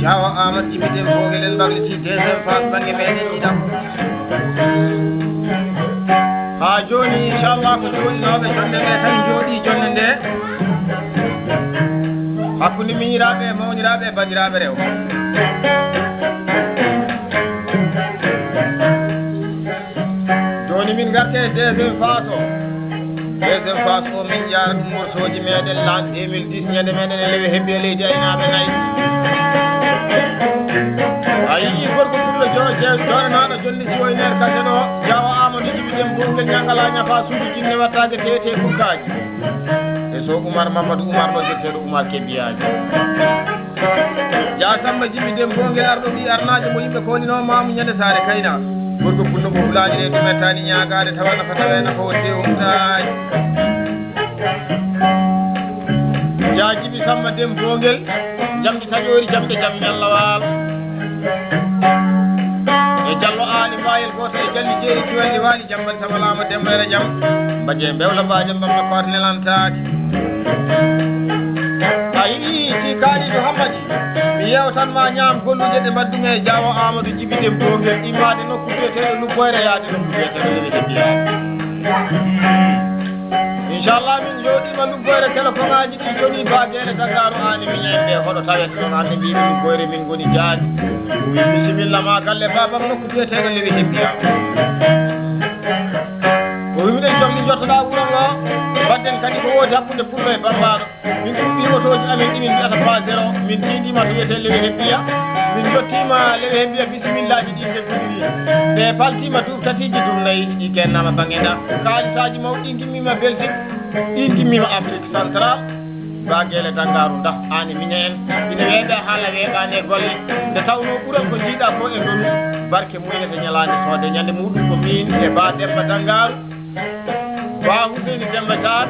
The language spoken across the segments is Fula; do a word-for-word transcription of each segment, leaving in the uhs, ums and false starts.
Jaawo Aamadu Jibi Dem Boogel, en mbakliti deuxième phase bannge meɗen ɗiɗaɓo. Haa jooni, inchallah, ko jooɗinooɓe jonde nde tan njooɗii jonde nde. Hakkunde miñiraaɓe e mawniraaɓe e banndiraaɓe rewɓe. Jooni min ngarte e deuxième phase o. Deuxième phase o, min njaara ɗum morceauji meɗen l'an deux mille dix, ñande meɗen e lewe hebbi e leydi aynaaɓe nayi. A yii gorko pullo jo-, je-, jooɗanaaɗo jolli siwoyneer kase ɗo, Jaawo Aamadu Jibi Dem Boogel, ñangala ñafa suudu jinne wattaake tete kukkaaji. E so Umar Mamadou Umar ɗo, jeteɗo Umar Kebbiyaaji. Jaa Samba Jibi Dem Boogel, arɗo ɓii arnaajo mo yimɓe koolinoo maamu ñande saare kayna. Gorko pullo mo hulaani reedu mettaani ñaagaade, tawa nafa tawee nafa wonde o hulaani. Jaa Jibi Samba Dem Boogel, jamdi taƴoori jamde jam ñalla waalo. E Jallo Aali Mbayel gooto e Jalli Jeeri Cuwelli Waali. Jammal tawalaama Demba Yero Jam. Mbaɗee mbewla mbaɗen mbamma koot nelantaake. A yiɗi si Kaalidu Hammadi. Mi yeewtan ma ñaam golluuje ɗe mbaɗdumi e Jaawo Aamadu Jibi Dem Boogel. Immaade nokku biyeteeɗo Luggoyre, yaade nokku biyeteeɗo Lewete Biyaade. Inchallah, min njooɗiima Luggoyre, telefoŋaaji ɗi joni baageele Dagaaru, aani miñen ɓe hoɗo tawete ɗon, hannde mbiimi Luggoyre min ngoni jaani. O wi bisimilla ma galle baabam nokku biyeteeɗo Lewi Hebbiya. O wi miɗen jomni jottoɗaa wuro ngo, mbaɗden kadi ko woodi hakkunde pullo e bambaaɗo. Min kuɓɓi otooji amen ɗi min mbiyata pas zéro, min tiidiima to wiyetee Lewi Hebbiya. Min njottiima Lewi Hebbiya, bisimillaaji ɗi nde gudiri. Ɓe paltiima duuɓi tatiiji, duuɓi nayiiji ɗi kennaama baŋnge nda. Kaalisaaji mawɗi ɗi ngimmiima Belgique, ɗi ngimmiima Afrique Central. Baageele Dangaaru ndah aani miña en. Ina weeɓe haala weeɓaani e golle. Nde tawnoo ɓural ko njiiɗaa ko e ndonu. Barke muynete ñalaande soode ñande muuɗum ko miin e Ba Demba Dangaaru. Ba Huseyni Demba Saar.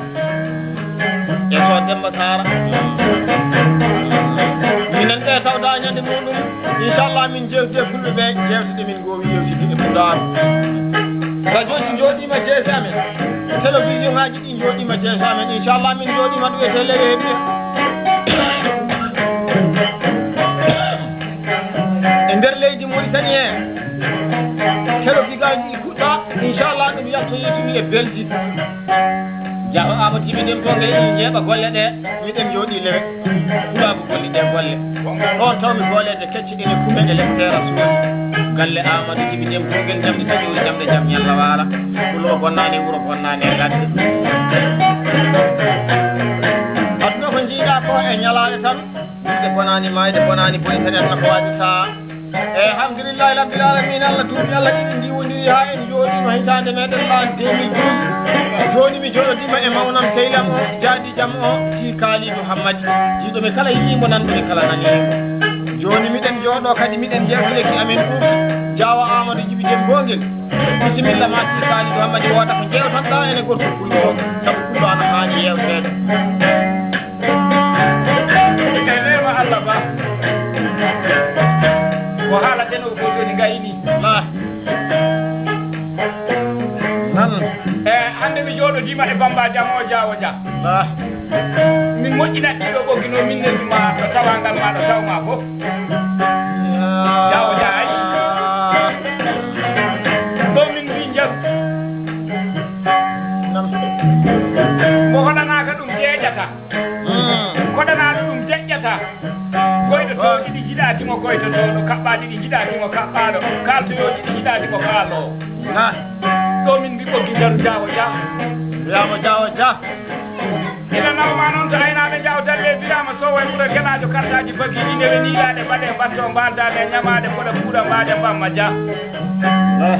E so Demba Saar. Minen ɓe tawda ñande muuɗum. Inchallah min jeewtide fulɓe ɓe jeewtide min goowi yewtide e Pulaar. Radioji njooɗiima jeese amen. Télévision ŋaaji ɗi njooɗiima jeese amen. Inchallah min njooɗiima ɗo e télé e ɓiya. E nder leydi Mauritanie he. Télévision ŋaaji ɗi kuɗɗa. Inchallah ɗum yaltoyi tumi e Belgique. Jaaho Amadou Jibi Dem Boogel, en njeeɓa golle ɗe. Miɗen njooɗii lewe. Pulaagu golli ɗe golle. Ɗon tawmi gooleeje kecce ɗe ne kume e lepteera suuɗi. Galle Amadou Jibi Dem Boogel, jamɗe taƴoori jamɗe jam ñalla waala. Pullo bonnaani wuro bonnaani e ladde. Aduna ko njiiɗaa ko e ñalaale tan. Yimɓe bonaani maayde bonaani boni tan en ko waɗi saa. E alhamdulillahi rabbil alamin, Allah duuɓi Allah ɗiɗi ndiwondiri haa en njooɗiima hitaande meɗen maan deux mille douze. Jooni mi jooɗodiima e mawnam sehil am o, jaadi jam o, si Kaalidu Hammadi. Jiiɗo mi kala yiɗiimo, nanɗo mi kala naniimo. Jooni miɗen jooɗoo kadi miɗen njeewa lekki amen ɗuuɗi. Jaawa Amadou Jibi Dem Boogel. Bisimilla ma si Kaalidu Hammadi, wooda ko njeewtanɗaa ene gorko pullo o. Sabu pullo ana haani yeewteede. E neema Allah ba. Ko haalaten o ko joni gayni. La. Nan. E hannde mi jooɗodiima e Bamba Jam o Jaawo Dia. La. Min moƴƴinat ɗiɗo ɓoggi no min neldi ma ɗo tawangal ma ɗo tawma fof. Jaawo Dia ay. Ɗo min mbi njaru. Nan. Mo hoɗanaaka ɗum jeeƴata. Koɗanaaɗo ɗum deƴƴata. Goyɗo to ɗiɗi jiɗaaki mo goytotooɗo, kaɓɓaa ɗiɗi jiɗaaki mo kaɓɓaaɗo, kaaltoyoo ɗiɗi jiɗaaki mo kaaloowo. Ɗo min mbi ɓoggi njaru jaawo jaa. Wiyaama jaawo jaa. Ina nawma noon to aynaaɓe jaawo dalle biraama sowo e wuro gelaajo kartaaji bagiiɗi ndewe niilaaɗe mbaɗe mbatto mbaaldaade ñamaade koɗa kuuɗa mbaade mbamma jaa.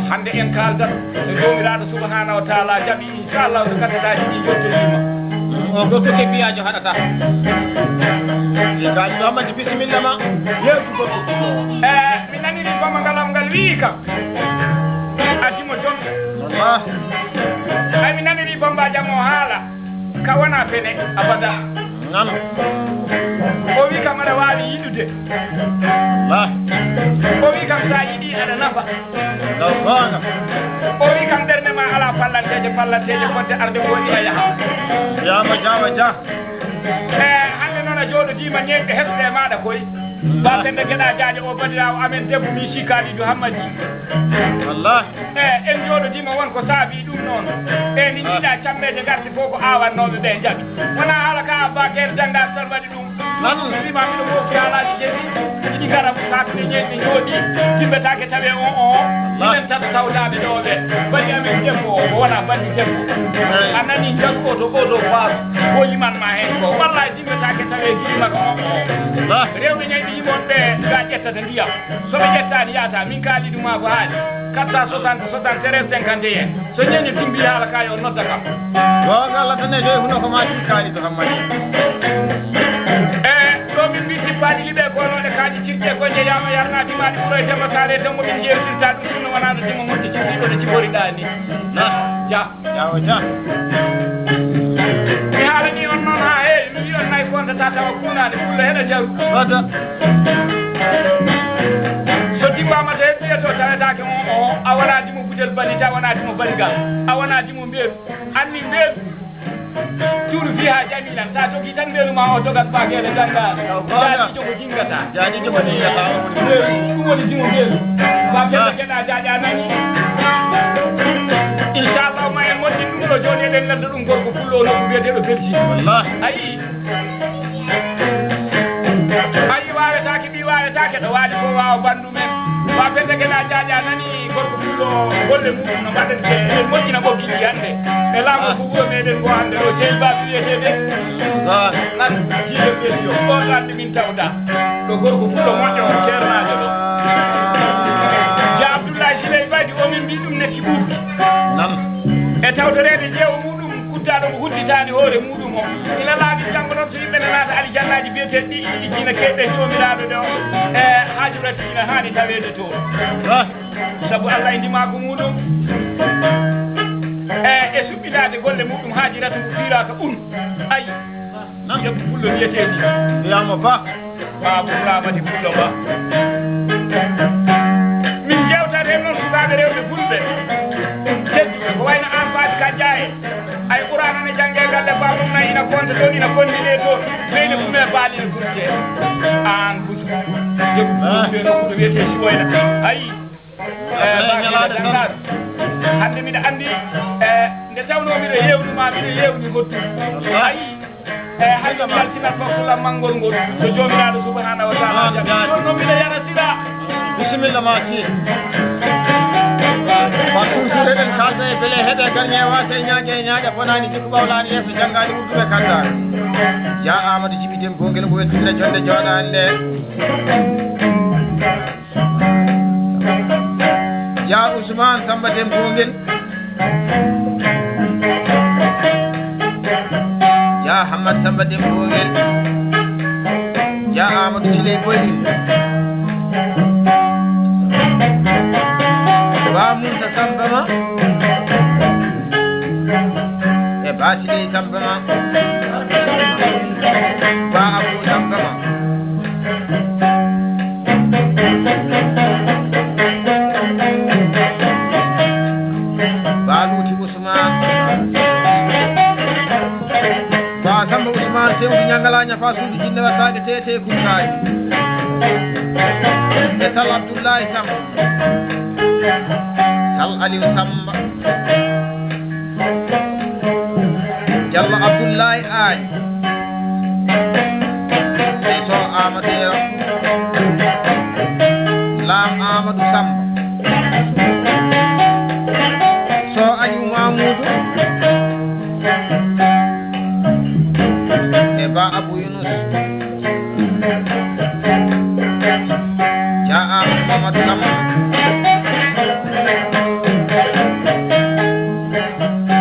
Hannde en kaaldat e Joomiraaɗo subhaanahu wa taala jaɓi. Inchallah, so kaddadaaji ɗi jottoriima. O gorko kebbiyaajo haɗata. E kaalis Amadi, bisimilla ma. Yeesu goɗɗo. E, mi naniri bama ngalam ngal wi'i kam. Addi mo jom. Wallah. Ay, mi naniri bamba jam o haala. Ka wona pene, abada. Nan. O wi kam aɗa waawi yiɗude. Wallah. O wi kam sa yiɗi aɗa nafa. Ndaw goonga. O wi kam ɓernde ma ala pallanteeje, pallanteeje fodde arde ko waɗi a yaha. Jaama, jaama, ja. E, hannde noon a jooɗodiima ñeeñɓe heɓde e maaɗa koy. Ba pende geɗa jaaje o badirawo amen debbo mi si Kalidou Hammadi. Wallah. E, en jooɗodiima won ko saabi ɗum noon. E, min njiɗa cammeeje garti fof ko awannooɓe ɓe njaɓi. Wona haala ka Abba Guerre Dangar tan waɗi ɗum. Nan. Wima miɗo mofti haalaaji jeɗi. Iɗi ngara ko saatude ñeeñɓe jooɗi. Timbetaake tawi on o. Wallah. Minen tan tawdaaɓe ɗo ɓe. Bani amen debbo o, o wona bani debbo. Eey. A nani njaru oto, oto faaru. Ko yiman ma heen ko. Wallahi dimmetaake tawi e giri makko on o. Wallah. Rewɓe ñayɓe yimon ɓe ga ƴettata ndiyam. So ɓe ƴettaani yaata, min kaalidu ma ko haali. Quatre cent soixante, soixante-treize, cinquante et un. So ñeeño timbi haala ka yo nodda kam. Goonga Allah tan e joyi huno ko ma timbi kaalidu Hammadi. E, ɗo min mbitti paali liɓe ko noɗe kaaji cirɗe ko jeeyama yarnaaki maɗi ɓuroy Demba Sare Demba min jeertirta ɗum ɗum no wonano dimo moƴƴi cirɗi ɗo no jiboriɗa ni. Na. Ja. Jawo ja. Mi haalani on noon haa heewi, mi wi'on nayi fontata tawa kuunaani, fulla heɗa jaru. Wata. So dimbaama to heɓi to tawetaake on o, a wonaa dimo budel bali, ta wonaa dimo baligal, a wonaa dimo mbeeru. Anni mbeeru. Tuuru fiha jamilan, ta jogi tan mbeeru ma o dogat ba geɗe gannda. Jaadiijo mo jingata. Jaadiijo mo jingata. Mbeeru, ɗum woni dimo mbeeru. Ba geɗe geɗa jaaja nani. Inchallah ma en moƴƴin ɗum ɗo jooni eɗen nelda ɗum gorko pullo o nokku biyeteɗo Belgique. Wallahi. Ayi. Ayi waawetaake ɓi waawetaake ɗo waali ko waawa bandu men. Ba pende geɗa jaaja nani gorko pullo golle muɗum no mbaɗen ke en moƴƴina ɓoggi ɗi hannde. E laamu ko wuro meɗen ngo hannde ɗo jeyi ba wiyeteɓe. Nan jiiɗo ɓeli o ɗo ɗanɗe min tawda. Ɗo gorko pullo moƴƴo on keernaajo ɗo. Ja Abdoulaye Siley Badi o min mbi ɗum netti ɓurdi. Nan. E tawtoreede jeewo muɗum uddaaɗo mo hudditaani hoore muɗum o. Ina laaɓi janngo noon so yimɓe ne naata alijannaaji biyeteeɗi ɗi iɗi jiina keeɗe joomiraaɗo ɗo. E haaju rati ina haani taweede to. Ah. Sabu Allah e ndimaagu muɗum. E, e suɓɓinaade golle muɗum haaju rati ngu fiiraaka un. Ayi. Nan. Debbo pullo wiyeteeɗi. Wiyama ba. Ba Burlamati Pullo Ba. Min jewtat heen noon sukaaɓe rewɓe fulɓe. Tedduɓe ko wayno aan Faati Kajja en. Ay Qur'aana ne jannge galle ba mum na ina konta toon ina konni ɗe toon. Leydi ɗum e baali no gurte. Aan Busu. Debbo pullo wiyeteeɗi wayna. Ayi. Eh, Ba Kajja Dangar. Hannde miɗa anndi, eh, nde tawnoo miɗo yeewni ma, miɗo yeewni hoɗdu. Ayi. E hannde mi yaltinat makkulam manngol ngol, so Joomiraaɗo subhaanahu wa taala jaɓi. Ɗon noon mbiɗa yara sira. Bisimilla ma si. Ko toujours eɗen kaalda e bele heɗe garñe waasa e ñaaƴe e ñaaƴa bonaani jikku ɓawlaani yeeso janngaani ɓurduɓe kaddaaka. Ya Amadou Jibi Dem Gongel ko wettinde jonnde jooɗaande nde. Ya Ousmane Samba Dem Gongel. Ya Hammat Samba Dem Gongel. Ya Amadou Siley Boyli. Ba Moussa Samba ma. E Ba Siley Samba ma. Ba Abou Samba ma. Ba Luuti Usmaan. Ba Samba Usmaan, Sewdi Ñangala, Ñafa Suudu Jinne, Wattaaɓe Teete, Kunkaaji. E Sal Abdullahi Samba. Sal Aliou Samba. Jallo Abdullahi Aali. Sey Soh Amadou Yero. Laam Amadou Samba. Soh Aliou Mamoudou. E Ba Abou Younouss. Dia Amadou Mamadou Lam.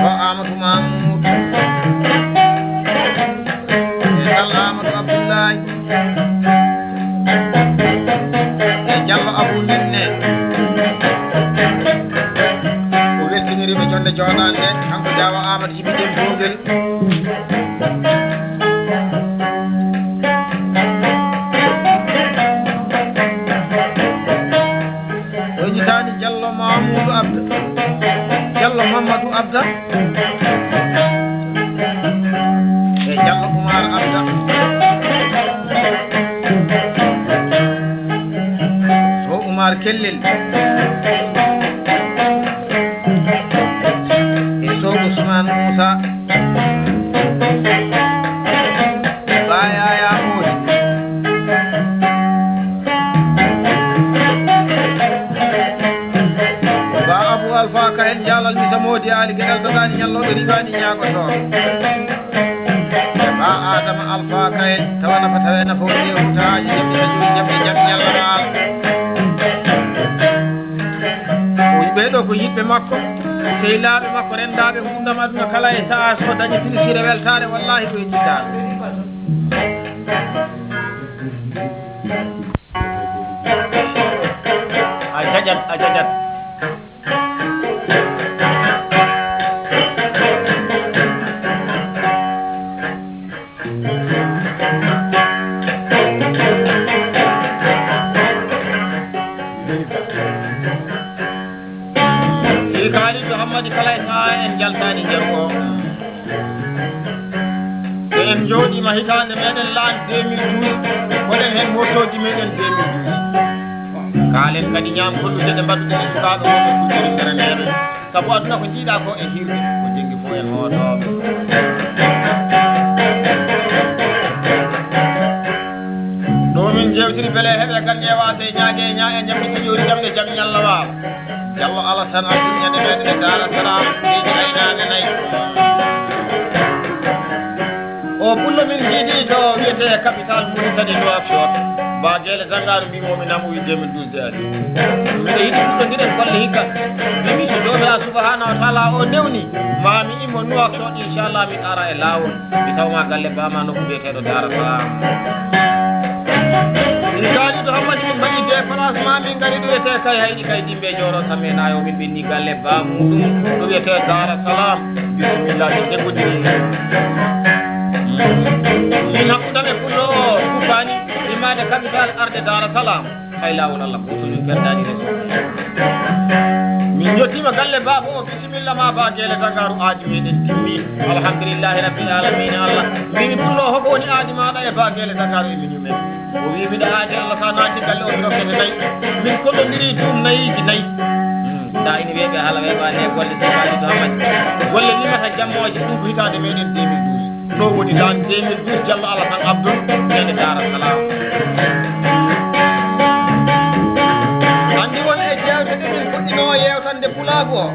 Soh Amadou Mamoudou. E Sal Amadou Abdoulaye. E Jallo Abuu Ndenne. O weltiniri ɓe jonde jooɗaande, kanko Jaawo Aamadu Jibi Dem Boogel. O yitaani Jallo Mamadou Abda. Jallo Mamadou Abda. E Jallo Umar Abda. Sow Umar Kellel. E Sow Ousmane Moussa. Ba Yaya Moodi. Ba Abou Alpha Kayel Jaalal Misa Moodi Ali Geɗal Dogani Ñallooɓe Ribaani Ñaagoto. Ba Adama Alpha Kayel tawa nafa tawe nafa woni e hutaaji jamɗe hajuri jamɗe jamɗe Yalla Maal. O ɓee ɗoo ko yiɗɓe makko, sehlaaɓe makko, renndaaɓe nguurndam aduna kala e sahaa so dañi tilisire weltaare, wallaahi ko e jiɗɗaaɓe. A jaƴat, a jaƴat. Ɗi kaaliiɗo Hammadi kala e sahaa en njaltaani njaru o. So en njooɗiima hitaande meeɗen l'an deux mille douze, koɗen heen mootooji meeɗen deux mille douze. Kaalen kadi ñaam gollude ɗe mbaɗuɗen e sukaaɓe wonɓe kultori sereneeɓe. Sabu aduna ko njiiɗaa ko e hirde, ko jenngi fof en hootooɓe. Ɗo min njeewtiri bele heɓe gannde e waase e ñaage e ñaa e jamɗe taƴoori jamɗe jam ñalla waalo. Jallo Alasan Abdul ñande meeɗen e Daara Salaam, leydi aynaaɓe nayi. O pullo min njiidi to wiyetee capital Mauritanie Nouakchott. Ba Geele Zangaaru mbi moomi nam o wi deux mille douze de ari. Miɗo yiɗi puɗɗondiren golle hikka. Mbimi so Joomiraaɗo Subhaanahu wa Taala o newni, maa mi immo Nouakchott, inchallah, min ara e laawol. Mi tawma galle ba ma nokku biyeteeɗo Daara Salaam. Min kaaliɗo Hammadi min mbaɗi déplacement, min ngari ɗo wiyetee kay hayɗi kay dimbe jooro samme nayo, min ɓenni galle ba muɗum ɗo wiyetee Daara Salaam. Bisimilla, min debodiri. Min hakkunde amen pullo o Kufaani, immaade capital arde Daara Salaam. Hay laawol Allah gooto min perdaani reso. Min njottiima galle baaba o, bisimilla ma ba Geele Dagaaru, aadi meeɗen timmi. Alhamdulillahi Rabbil Aalamiina Allah. Mbimi pullo hoko woni aadi maaɗa e ba Geele Dagaaru e min yumen. O wi miɗo aadi Allah sa naati galle o mi rokkete nayi. Min kollondiri duum nayiiji nayi. Hmm, sa ini weeɓe hala weeɓaani e golle sukaaji to Hamadi. Golle limata jammooje ɗum ko hitaande meeɗen deux mille douze. Ɗo woni l'an deux mille douze, Jallo Alasan Abdul, ñande Daara Salaam. Anndi won e jeewte ɗe min puɗɗinoo yeewtande pulaagu o.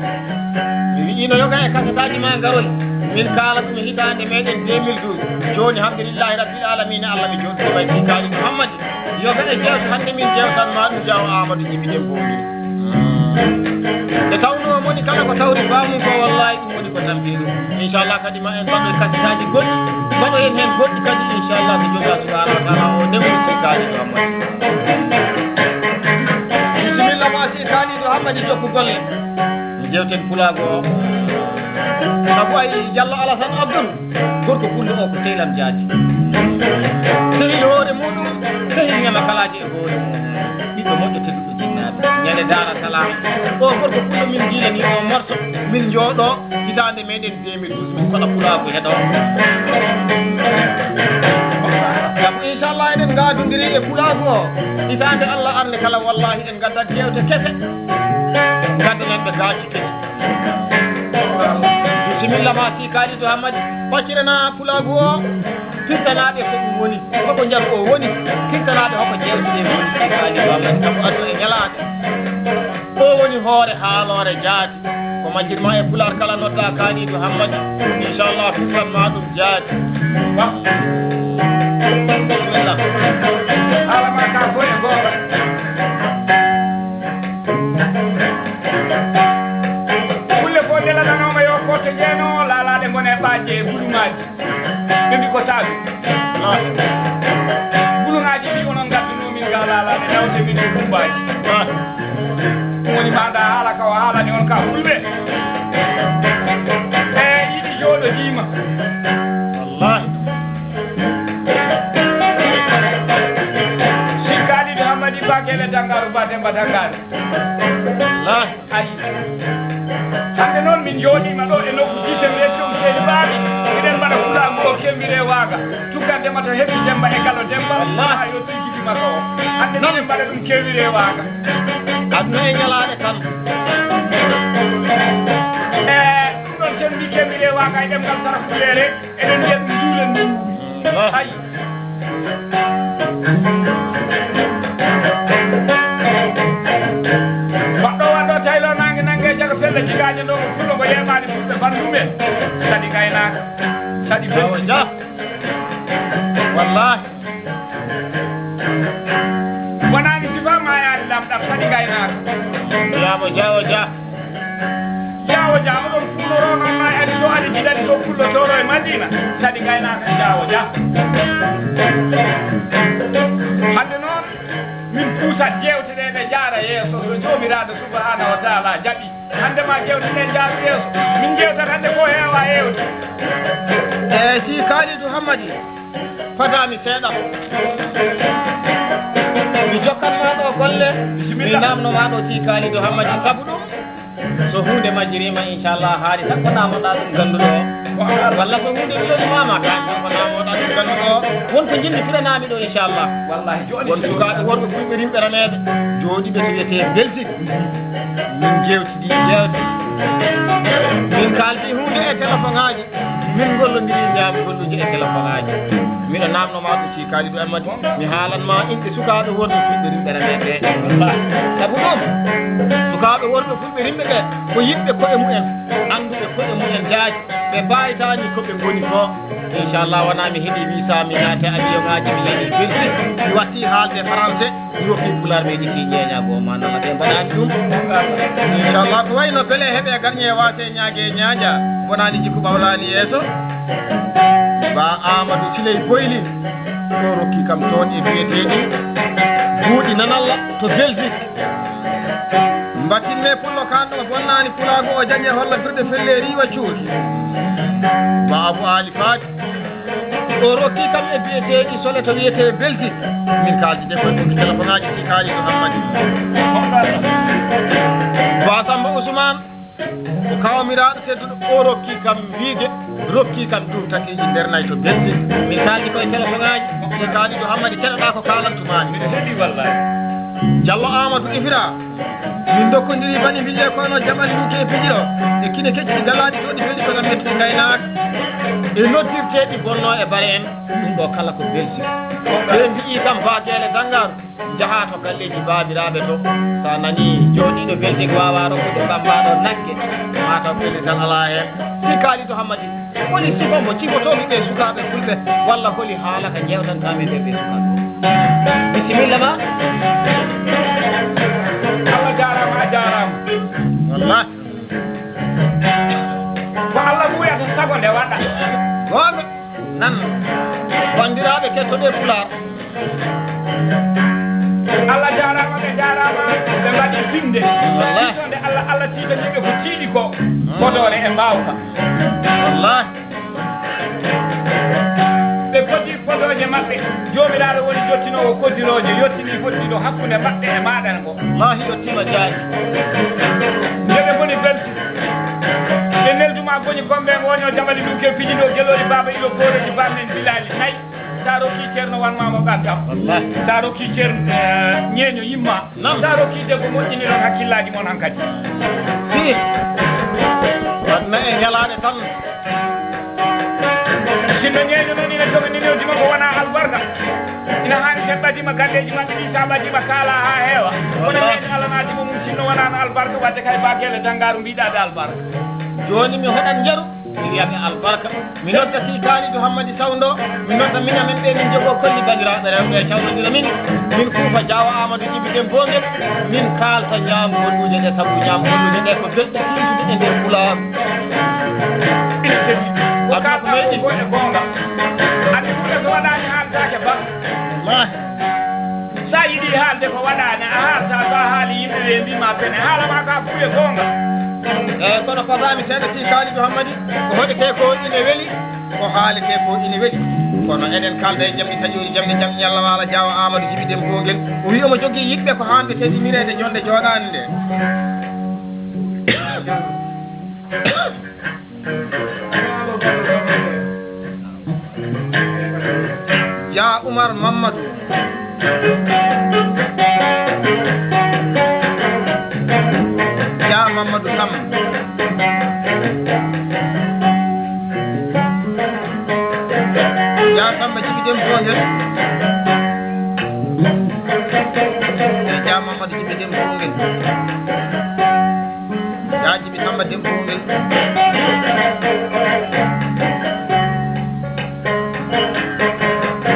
Mi wi'ino yoga e kasetaaji ma ngaroy, min kaala ɗum e hitaande meeɗen deux mille douze. Jooni, hamdulillahi rabbil aalamiina, Allah mi jooɗii ma e kaali Muhammad. Yoga e jeewte hannde min jeewtan ma ɗum, Jaawo Aamadu Jibi Dem Boogel. Nde tawnoo moni kala ko tawri baamun ko, wallaahi ɗum woni ko tampii ɗum. Inchallah kadi ma en mbaɗoy kasetaaji goɗɗi, mbaɗoyen heen goɗɗi kadi, inchallah, so Joomiraaɗo Subhaanahu wa Taala o newni si kaaliiɗo Hammadi. Bisimilla ma si kaaliiɗo Hammadi, jokku golle. Mi jewten pulaagu o. Sabu ay Jallo Alasan Abdul, gorko pullo o ko sehil am jaati. Sehil hoore muɗum, sehil ñamakalaaji e hoore muɗum. Ɓiɗɗo moƴƴo tedduɗo jinnaaɓe. Ñande Daara Salaam. O gorko pullo min njiilani o morso, min njooɗo hitaande meeɗen deux mille douze, min koɗa pulaagu heɗo. Sabu inchallah eɗen ngaadondiri e pulaagu o. Hitaande Allah arde kala, wallahi en ngaddat jeewte kese. Ngaddanen ɓe gaaci kese. Bisimilla ma si kaaliiɗo Hammadi. Faccirana pulaagu o. Firtanaaɓe ko ɗum woni. Hoko njaru o woni. Firtanaaɓe hoko jeewte ɗe woni. Si kaaliiɗo Hammadi. Sabu aduna e ñalaande. O woni hoore haaloore jaati. Ko majjirma e pulaar kala nodda kaaliiɗo Hammadi. Inchallah firtan ma ɗum jaati. Ba. Bismillah. Haala ma ka fof e goonga. Kulle fof ndelananooma yo kotte jeeno laalaade ngone ɓaaje e bulumaaji. Ɓe mbi ko saabi. Kumbaaji. Ah. Ɗum woni maandaa haala ka o haalani on ka fulɓe. E yiɗi jooɗodiima. Wallahi. Sikkaali ɗo Hammadi Bakele Dangaaru, Ba Demba Dangaaru. Wallahi. Ayi. Hannde noon min njooɗiima ɗo e nokku Gise Weeco Seeni Baaɓi. Miɗen mbaɗa fulaagu o kembire waaga. Tuggande ma to heɓi Demba e Galo Demba. Wallahi. Haa yo tigi Mako. Hannde min mbaɗa ɗum kewire waaga. Aduna e ñalaande tan. E ɗum ɗon sen mbi kewire waaga e ɗemngal sara fulɓeere, eɗen mbiya ɗum nduulen nduuri. Ah. Hay. Baɗɗo waɗɗo taylo naange nannge jaga felle jigaaje ɗo ko fullo ko yeeɓaani fulɓe banndum en. Saɗi gaynaaka. Saɗi belɗi. Wallahi. Wonaani sifa maayaani lamɗam, saɗi gaynaaka. Yaamo jaawo ja. Jaawo ja, oɗon fuɗɗoroo noon maa ari so ari giɗani so fullo tooro e Madina, saɗi gaynaaka jaawo ja. Hannde noon, min puusat jeewte ɗe, ɗe njaara yeeso, so Joomiraaɗo Subhaanahu wa Taala jaɓi. Hannde ma jewte ɗe njaaru yeeso. Min njewtat hannde ko heewa heewde. Eeyi, si Kalidou Hammadi, fadaami seeɗa. Mi jokkan ma ɗo golle, mi Bisimilla. Namno ma ɗo si Kalidou Hammadi. Sabu ɗum, so huunde majjiriima, inchallah, haali tan ko namoɗa ɗum ganduɗo o. Walla so huunde wiyoɗuma ma, kan ko namoɗa ɗum ganduɗo o. Won ko jinmi filanami ɗo, inchallah. Wallahi, jooni. Won sukaaɓe worɓe fulɓe rimɓe remeɓe, jooɗiɓe to wiyete Belgique. Min jewti. Ɗi jewte. Min kaaldi huunde e telefoŋaaji. Min ngollondiri ñaami golluuje e telefoŋaaji. Miɗo naamno ma ɗum si Kalidou Ammadi. Mi haalan ma inɗe sukaaɓe wonɓe fulɓe rimɓe remeɓe. Sabu ɗum, sukaaɓe wonɓe fulɓe rimɓe ɓe ko yiɗɓe ko'e mumen, annduɓe ko'e mumen jaaj. Ɓe mbaytaani ko ɓe ngoni ko. Inchallah, wonaa mi heɓi visa, mi naati avion ŋaaji, mi yehi Belgique, mi watti haalde français, mi woppi pulaar, mi yejjiti ñeeñaago o, ma nana ɓe mbaɗaani ɗum. Inchallah, ko wayno bele heɓe garñe waate ñaage ñaaja, wonaani jikku ɓawlaani yeeso. Ba Amadou Siley Boyli, o rokki kam toon e biyeteeɗi buuɗi nanalla to Belgique. Mbatin me pullo kan ɗo bonnaani pulaagu o jañe holla birde felle riiwa cuuɗi. Baabu Aali Faati, o rokki kam e biyeteeɗi sole to wiyetee Belgique. Min kaaldi de koye ɓoggol telefoŋaaji ɗi Kalidou Hammadi. Ba Samba Ousmane, ko kaamiraaɗo tedduɗo, o rokki kam wiide, rokki kam duutakiiji nder nayi to Belgique. Min kaaldi koye telefoŋaaji. Si Kalidou Hammadi, keɗoɗaa ko kaalantumaami. Miɗo heɗii wallahi. Jallo Amadou Ifira, min ndokkondiri bani mbiɗe kono jaɓani ɗum ke piiji ɗo. E kine kecci galaaɗi to ɗi feli kono metti ngaynaaka. E noddirteeɗi bonno e bare en, ɗum ɗo kala ko Belgique. Ɓe mbi'i kam Ba Geele Danngaru, njaha to galleeji baabiraaɓe to. So a nani jooɗiiɗo Belgique waawa rokkude bammbaaɗo nagge, mataw pellital alaa heen. Si Kalidou Hammadi, holi sifa mo cifotoomi ɓe sukaaɓe fulɓe, walla holi haala ka njeewtantaa men ɓe sukaaɓe? Bisimilla ma. Allah jaaraama, a jaaraama. Wallah. Ko Allah wuyata sago nde waɗa. Goonga. Nan, banndiraaɓe kettoɗe Pulaar. Allah jaaraama, ɓe jaaraama, ɓe mbaɗi finnde. Wallah. Nde Allah, Allah tiiɗaniiɓe ko tiiɗi ko, fodoore e mbaawka. Wallah. Ɓe koddi fodooje maɓɓe. Joomiraaɗo woni jottinoowo koddirooje, yottinii foddiiɗo hakkunde maɓɓe e maaɗa ngo. Wallahi, yottiima jaari. Nde ɓe ngoni Belgique, ɓe nelduma goni Gombe, en woni o Jamali Duke, Pijindo, Gelori, Baaba Ilo, Boreji, Bammen, Bilali, Nay. Sa rokki Ceerno, wanma mo ɓaddam. Wallahi. Sa rokki Ceerno, eh, Ñeeño, yimma. Naam. Sa rokki debbo, moƴƴiniron hakkillaaji mon hankadi. Si. Wadna e ñalaande tan. Sinno Ñeeño noon ina jogani newdi makko wona albarka. Ina haani sen ɓadima galleeji maɓɓe ɗi, sa ɓadima kaala haa heewa. Kono Wallahi. Ñeeño Allah naati mo mum, sinno wonaano albarka, wadde kay Ba Geele Danngaru mbiɗaade albarka. Jooni mi hoɗat njaru, mi wiyaɓe albarka. Mi nodda si Kaalidu Hammadi Sawndo, mi nodda min amen ɓe min jogoo kolli banndiraaɓe rewɓe e cawnodira min. Min kuufa Jaawo Aamadu Jibi Dem Boongel, min kaalta ñaam golluuje ɗe, sabu ñaam golluuje ɗe ko belɗe tiiɗuɗe e nder Pulaar. Ina selli. Ko kaalɗaa ko e goonga. Andi ɗum so waɗaani haaltaake ba. Wallaahi. Sa yiɗi haal Ko waɗaani, aha, so a, so a haali yimɓe ɓe mbiima pene, haala ma ka fuɗe goonga. Eeyi, kono ko faami seeɗa si Kalidou Hammadi, ko hoɗetee ko ine weli, ko haaletee ko ine weli. Kono eɗen kalda e jamɗe taƴoori, jamɗe jam ñalla waala, Jaawo Aamadu Jibi Dem Boongel. O wi omo jogii yiɗɓe ko haanɓe teddinireede jonnde jooɗaande nde. Jaa Umar Mamadou. Jaa Mamadou Samb. Jaa Samba Jibi Dem Boongel. Jaa Mamadou Jibi Dem Boongel. Jaa Jibi Samba Dem Boongel.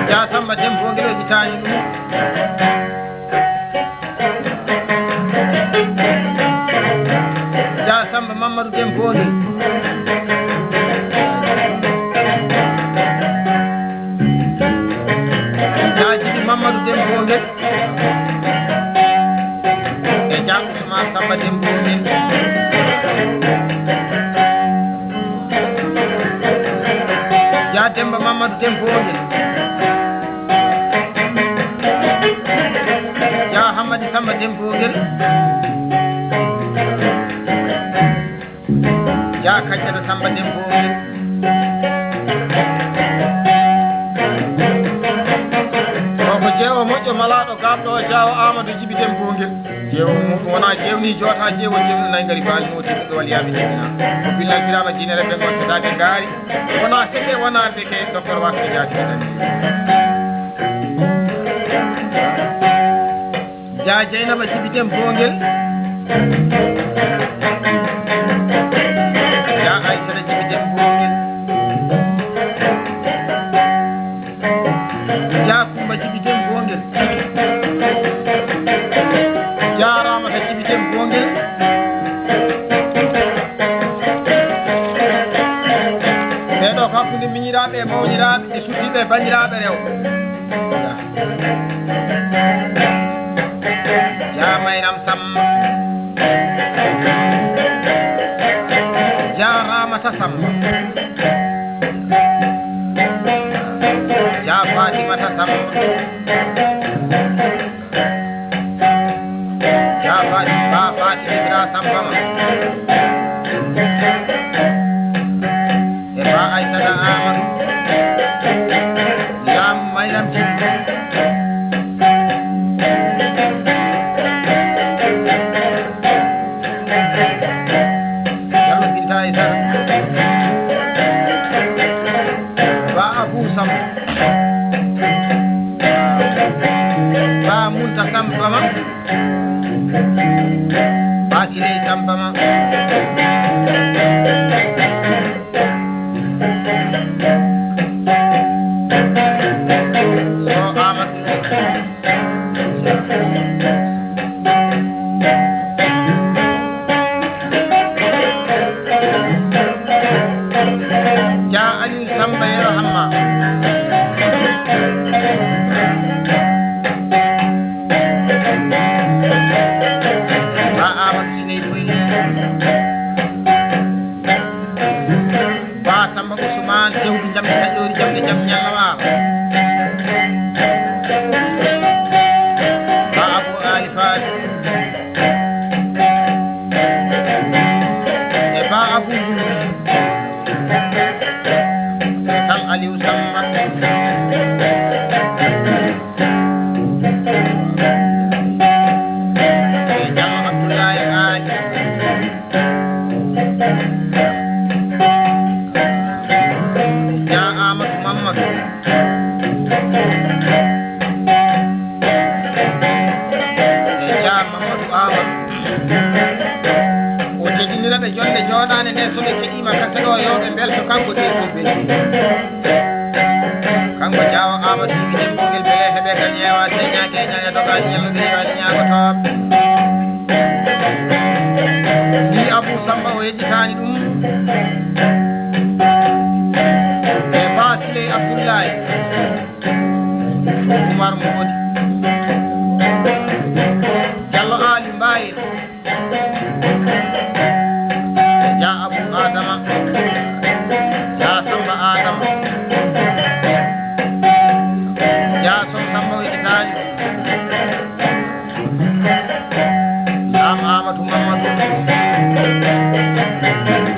Jaa Samba Dem Boongel o jitaani ɗum. Jaa Samba Mamadou Dem Boongel. Jaa Jibi Mamadou Dem Boongel. E Jaa Ousmane Samba Dem Boongel. Jaa Demba Mamadou Dem Boongel. Jaa Hammadi Samba Dem Boongel. Jaa Kajjata Samba Dem Boongel. O ko jeewo moƴƴo malaaɗo gaaɓɗo o, Jaawo Aamadu Jibi Dem Boongel. Jeewo muɗum wonaa jeewni joota, jeewo jeewni nayi ngari baali no tiɗɗo wal yaaɓe jibina. Ko billal biraama jinere ɓe ngon sedaade ngaari. Wonaa seke, wonaa deke, docteur Wasa Jaati nani. Jaa Jeynaba Jibi Dem Boongel. Jaa Aysata Jibi Dem Boongel. Jaa Kumba Jibi Dem Boongel. Jaa Ramata Jibi Dem Boongel. Ɓee ɗoo ko hakkunde miñiraaɓe e mawniraaɓe e suddiiɓe e banndiraaɓe rewɓe. Jaa Mayram Samb. Jaa Ramata Samb. Jaa Fatimata Samb. Jaa Fati, Ba Fati Ibra Samba ma. E Ba Aysata Amadou. Jaa Mayram Jibi. Yalla Binta Aysata. Ba Abou Samba. Ba Munta Samba ma. Ba Siley Samba ma. So Amadou. Jaa Aliou Samba Yero Hamma. Ba Amadou Siney Boyni. Ba Samba Ousmane, jawdi jamɗe taƴoori, jamɗe jam ñalla waalo. Ba Abou Ali Fati. E Ba Abou Wulu. Tan Aliou Samba. E Jam Abdoulaye Ali. Jaa Amadou Mamadou. E Jaa Mamadou Amadou. O teddinira ɓe jonnde jooɗaande nde, so ɓe keɗiima kase ɗo, yo ɓe mbelto kanko de ko ɓe. Kanko Jaawo Amadou Jibi Dem Boongel, bele heɓe ka ƴeewa, se ñaake, ñaake doga, ñello ɓe, ñaagotooɓe. Ni Abou Samba o yejjitaani ɗum. E Ba Siley Abdoulaye. Umar Modi. Laam Aamadu Mammadu,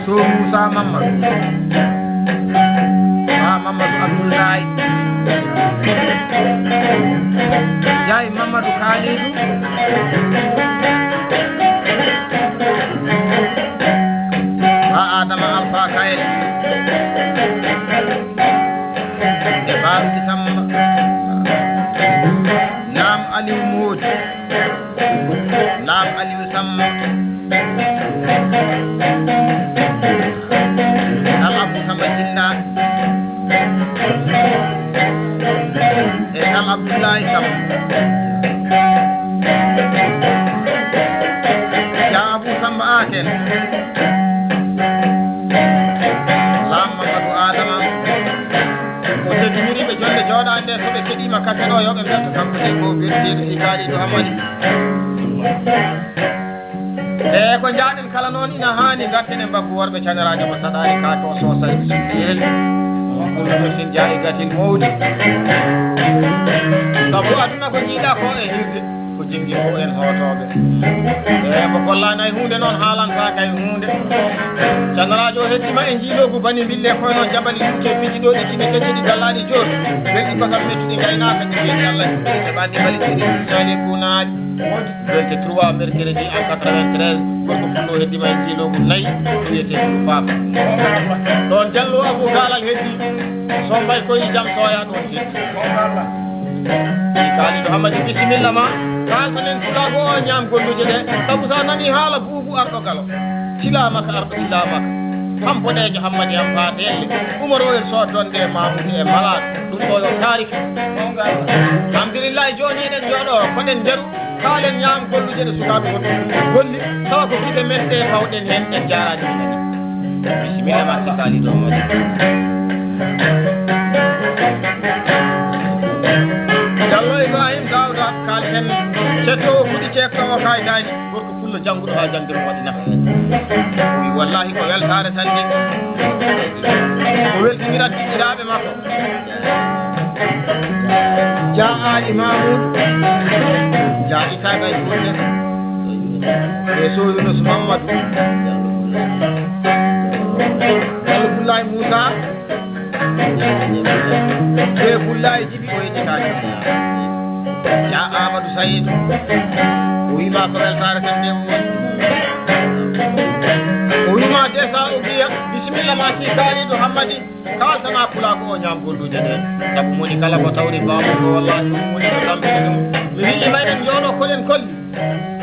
Sow Muusaa Mammadu, Ba Mammadu Abdullaay, Yaay Mammadu Kaalidu, Ba Aadama Alfaa Kayre, e Baaruki Samba, Laam Aliw Moodi, Laam Aliw Samba, Laam Abdou Samba Jinna, e Laam Abdoulaye Samba, Laam Abou Samba Aken, Laam Mamadou Adama. O teddiniri ɓe jonde jooɗaande nde, so ɓe keɗiima kafe ɗo, yo ɓe mbelto kanko ne ko weltiiɗo si kaaliiɗo Amadi. E ko njaaɗen kala noon ina haani, ngarten e mbaggu worɓe canaraajo mo saɗaani kaa to so sawi sukki heen. Ɗum ɗo sin jaayi gatin mawdi. Sabu aduna ko njiiɗaa ko e hirde. Ko jimɗi fof en hootooɓe. E mo gollaani hay huunde noon, haalantaake hay huunde. Canaraajo o heddima e njiiloogu bani mbille koye noon jabali duuɗi e piji ɗo ɗi kine keƴiɗi gallaaɗi jooni. Belɗi bagal mettuɗi ngaynaaka ɗi mbiyen Allah juuɗe ɓanndi mbali ɗiɗi ñaali kunaaji. Vingt-trois mercredi en quatre-vingt-treize, gorko fullo heddima e njiiloogu nayi, ko wiyetee Fulfaaɓe. Ɗoon Jallo Abou Gaalal heddi, so mbay koye jam soya ɗoon heddi. Kaaliiɗo Hammadi, bisimilla ma. Kaaltanen pulaagu o ñaam golluuje ɗe. Sabu so a nanii haala buubu arɗo galo, tilaama ka arɗo tilaama ka. Kam boɗeejo Hammadi am faa deelle. Umar o en soodonde e Mamuudu e Malaaka. Ɗum ɗo yo taariki. Alhamdulillahi, jooni eɗen jooɗo, koɗen nderu. Kaalen ñaam golluuje ɗe sukaaɓe wonɓe golli. Tawa ko gite men ɗe pawɗen heen, en jaaraani. Bisimilla ma, si kaaliiɗo Hammadi. Jallo Ibrahim Daouda, kaalten cetto o fuɗi ceekto o kay daani. Gorko pullo jannguɗo haa janngirmo waɗi nafa. Wi wallahi ko weltaare tan de. O weltinirat giɗiraaɓe makko. Jaa Ali Mamoudou, Jaa Issa Gaye Kourten, e Sow Younouss Mamadou, Jallo Abdoulaye Moussa, e Abdoulaye Djiby o yeƴƴitaani. Jaa Amadou Saïdou, o wiima ko weltaare tan nde o woni. O wiima desa o wiya, bisimilla ma si kaaliiɗo Hammadi. Kaaltana pulaagu o ñaam golluuje ɗe. Sabu moni kala ko tawri baamu ko wallaahi ɗum woni ko tampini ɗum. Mi wi'i ma eɗen njooɗo koɗen kolli.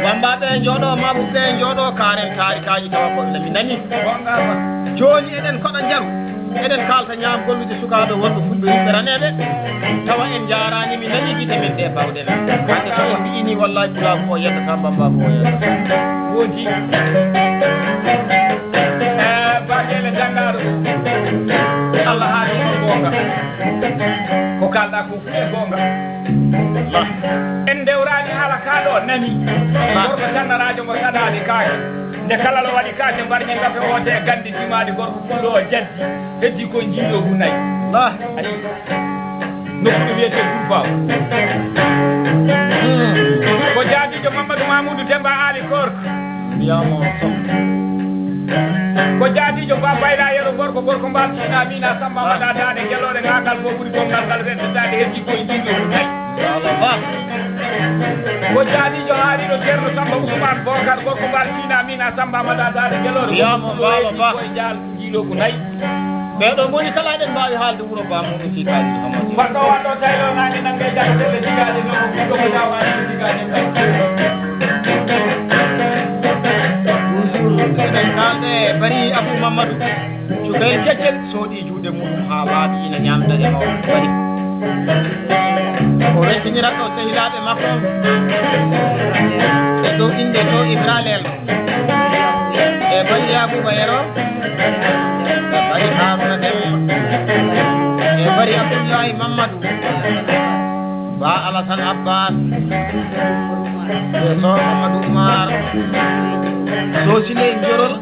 Wambaaɓe e njooɗo, maɓuɓɓe e njooɗo, kaaren taarikaaji tawa ko ina mi nani. Jooni eɗen koɗa njaru. Eɗen kaalta ñaam golluuje sukaaɓe wonɓe fulɓe yimɓe raneeɓe. Tawa en njaaraani mi nani gite men ɗe bawɗen. Hannde so en mbi'ini wallaahi pulaagu o yeddata, bambaagu o yeddata. Woodi. Eh, Baɗeele Danngaaro. Allah haali ko goonga. Ko kaalɗaa ko fof e goonga. En ndewraani haala kaa ɗo nani. Gorko jannaraajo mo saɗaani kaake. Nde kala lo waɗi kaake mbarñe ngafe o te gandi timaani gorko pullo o jaddi. Heddi ko jiiɗo gu nayi. Ayi. Nokkuɗo wiyetee Fulfaaɓe. Ko jaadiijo Mamadou Mamoudou Demba Aali Korka. Mbiyaama on soh. Ko jaadiijo Ba Bayla Yero gorko, gorko mbaal Siina Miina Samba Mada Daane Gelooɗe ŋaagal ko ɓuri gonngal ngal weddataade heddi koye jiiɗo ko nayi. Mbaalo Ba. Ko jaadiijo haariiɗo Ceerno Samba Ousmane Bokar gorko mbaal Siina Miina Samba Mada Daane Gelooɗe. Mbiyaama on Mbaalo Ba. Heddi koye jaal. Jiiɗo ko nayi. Ɓee ɗoo ngoni kala eɗen mbaawi haalde wuro Ba Moussa Sy Kalidou Hamadi. Mbaɗɗo waɗɗo tayloo naange nannge jaɗo telle jigaaje noon ko ɓiɗɗo ko dawaaɗo jigaaje ngal. Toujours eɗen kaalde Bari Abou Mamadou. Cukayel keccel soodii juuɗe muɗum haa laaɓi ina ñaamda e mawɗo Bari. O weltinirat ɗo sehilaaɓe makko. E dow innde to Ibra Lelɗo. E Bari Yaakuba Yero, e Bari Haruna Demba, e Bari Abdullahi Mamadou, Ba Alassane Abbas, e Soh Mamadou Oumar, Soh Sile Njorol,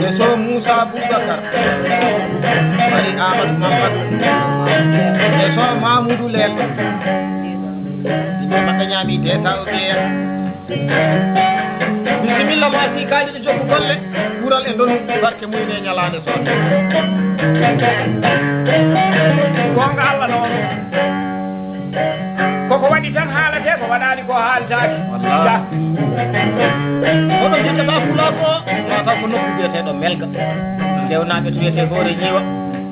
E so Moussa Boubacar. Mari Amadou Mamadou. E so Mamoudou Lel. Yimɓe maɓɓe ñaami te taw ɓe. Bisimilla ma si kaaliɗo jokku golle. Ɓural e ndonu barke mum e ñalaande so. Goonga Allah noon. Koko waɗi tan haalatee, ko waɗaani ko haaltaaki. Wallaahi. Kono jiɗɗo ma fulaaku o, ma taw ko nokku biyeteeɗo Melga. Ndewnaaɓe to wiyetee Hoore Jiiwa.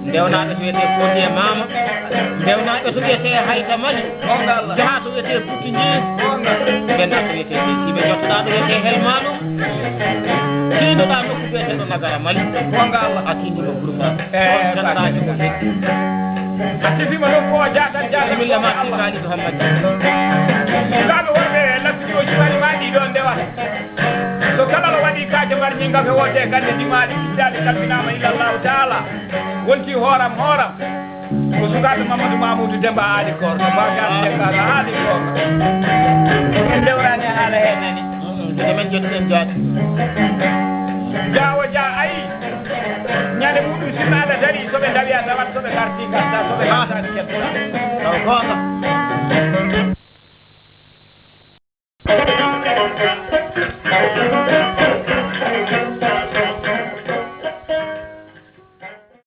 Ndewnaaɓe to wiyetee Fodde Maama. Ndewnaaɓe to wiyetee Hayta Mali. Goonga Allah. Jaha to wiyetee Futti Njii. Goonga. Mbenna to wiyetee Seydi. Ɓe njottoɗaa ɗo wiyetee Helmaano. Tiinoɗaa nokku biyeteeɗo Nagara Mali. Goonga Allah. A tiinii ko Burma. Eh, on tan ɗaani ko heddi. A sifiima ɗon ko jaatal, jaatal. Bismillah, ma Seydi Khalidou Hammadi. Sukaaɓe worɓe, laɓɓiɗi o jibani ma ɗi ɗon ndewa. So kala ɗo waɗi kaaje marñi ngafe wodde gannde ndimaaɗi, ɓittaaɓe kalfinaama ila Allahu taala. Wonti hooram, hooram. Ko sukaaɓe Mamadou Mamoudou Demba Aali Koor, no Bagal Demba Aali Koor. En ndewrani haala heen nani. Mm, mm, gila men njettuɗen jaati. Jaawo jaa ayi. Ñande muɗum sinno Allah dari, so ɓe ndawi a tawat, so ɓe garti garta, so ɓe gartani kettoɗa. Taw goonga.